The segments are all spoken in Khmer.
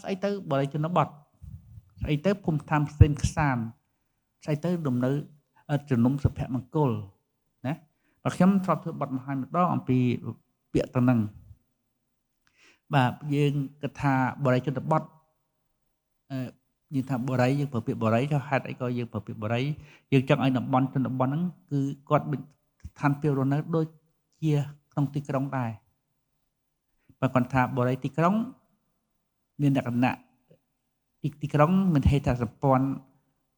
ស្អីទៅបរិជនបទស្អីទៅភូមិឋានផ្សេងខ្សានស្អីទៅលំនៅជំនុំសុភមង្គលណាបើខ្ញុំធ្លាប់ធ្វើបទបង្ហាញម្ដងអំពីពាក្យទៅនឹងបាទយើងគិតថាបរិជនបទអឺយើងថាបរិយយើងប្រើពាក្យបរិយចុះហេតុអីក៏យើងប្រើពាក្យបរិយយើងចង់ឲ្យតំបន់ជនបទហ្នឹងគឺគាត់មានស្ថានភាពរស់នៅដូចជាក្នុងទីក្រុងដែរបើគាត់ថាបរិយទីក្រុងមានលក្ខណៈទីក្រុងមានហេដ្ឋាសម្ព័ន្ធ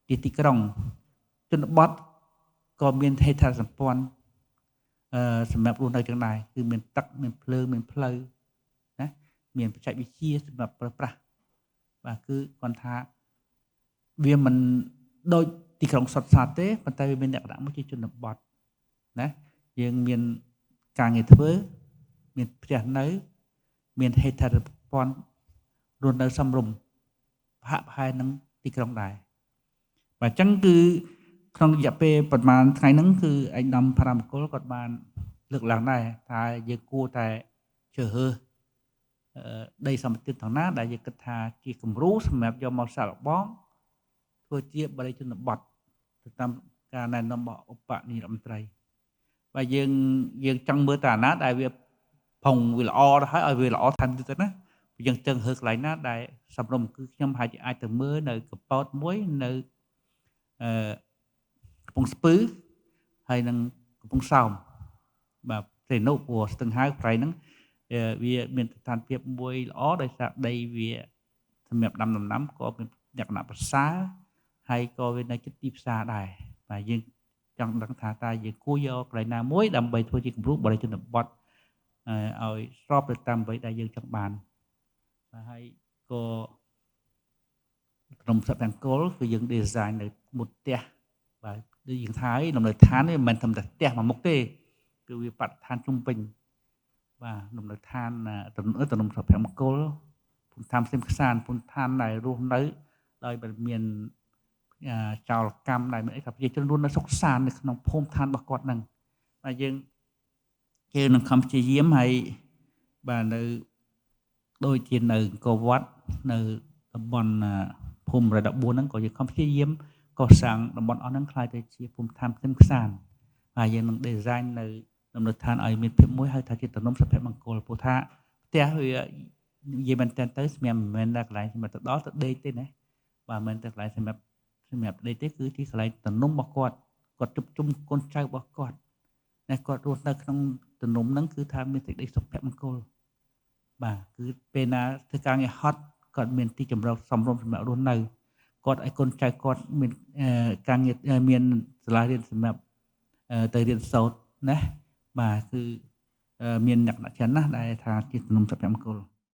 ជាទីក្រុងជនបទក៏មានហេដ្ឋាសម្ព័ន្ធសម្រាប់រស់នៅចឹងដែរគឺមានទឹកមានភ្លើងមានផ្លូវណាមានបច្ចេកវិទ្យាសម្រាប់ប្រើប្រាស់បាទគឺគាត់ថាវាមិនដូចទីក្រុងសុទ្ធសាធទេប៉ុន្តែវាមានលក្ខណៈមួយជាជនបទណាយើងមានការងារធ្វើមានផ្ទះនៅមានហេដ្ឋារសម្ព័ន្ធរស់នៅសមរម្យប្រហាក់ប្រហែលនឹងទីក្រុងដែរបាទអញ្ចឹងគឺក្នុងរយៈពេលប្រហែលថ្ងៃហ្នឹងគឺឯកឧត្តមផារ៉ាមង្គលគាត់បានលើកឡើងដែរថាយើងគួរតែជ្រើសរើសដីសម្បត្តិទាំងណាដែលយើងគិតថាជាគំរូសម្រាប់យកមកសាកល្បងធ្វើជាបរិជនបទទៅតាមការណែនាំរបស់ឧបនាយករដ្ឋមន្ត្រីបាទយើងចង់មើលតាណាដែលវាផុងវាល្អទៅហើយឲ្យវាល្អថែមទៀតទៅណាយើងចឹងរើកន្លែងណាដែលសម្រុំគឺខ្ញុំហាក់អាចទៅមើលនៅកពតមួយនៅអឺកំពង់ស្ពឺហើយនឹងកំពង់សោមបាទទេនុព្រោះស្ទឹងហាវប្រៃហ្នឹងវាមានស្ថានភាពមួយល្អដោយសារដីវាសម្រាប់ដាំដំណាំក៏មានលក្ខណៈប្រសើរហើយក៏វានៅជិតទីផ្សារដែរបាទយើងចង់ដឹងថាតើយើងគួរយកកន្លែងណាមួយដើម្បីធ្វើជាគំរូបរិជនបទឲ្យស្របទៅតាមអ្វីដែលយើងចង់បានបាទហើយក៏ក្នុងសប្តាហ៍អង្គលគឺយើង design នៅមុខផ្ទះបាទដូចយើងថាលំនៅឋាននេះមិនមែនត្រឹមតែផ្ទះមួយមុខទេគឺវាបរិស្ថានជុំវិញបាទលំនៅឋានទំនំសុភមង្គលភូមិឋានផ្សេងខ្សានភូមិឋានដែលរស់នៅដោយមិនមានចោលកម្មដែលមានអីថាប្រជាជនរស់នៅសុខសាន្តនៅក្នុងភូមិឋានរបស់គាត់ហ្នឹងបាទយើងគេនឹងខំព្យាយាមហើយបាទនៅដូចជានៅអង្គរវត្តនៅតំបន់ភូមិ114ហ្នឹងក៏យើងខំព្យាយាមកសាងតំបន់អស់ហ្នឹងក្លាយទៅជាភូមិឋានផ្សេងខ្សានបាទយើងនឹង design នៅលំនៅឋានឲ្យមានភាពមួយហៅថាជាទំនំសុភមង្គលព្រោះថាផ្ទះវានិយាយមែនតើទៅសម្រាប់មិនមែនតែកន្លែងសម្រាប់ទៅដល់ទៅដេកទេណាបាទមិនមែនតែកន្លែងសម្រាប់ដេកទេគឺជាកន្លែងទំនំរបស់គាត់គាត់ជុំជុំកូនចៅរបស់គាត់ណាគាត់រស់នៅក្នុងទំនំហ្នឹងគឺថាមានសេចក្តីសុភមង្គលបាទគឺពេលណាធ្វើការងារហត់គាត់មានទីជម្រកសមរម្យសម្រាប់រស់នៅគាត់ឲ្យកូនចៅគាត់មានការងារមានសាលារៀនសម្រាប់ទៅរៀនសូត្រណាបាទគឺមានលក្ខណៈច្រើនណាស់ដែលថាជាទំនំសុភមង្គល។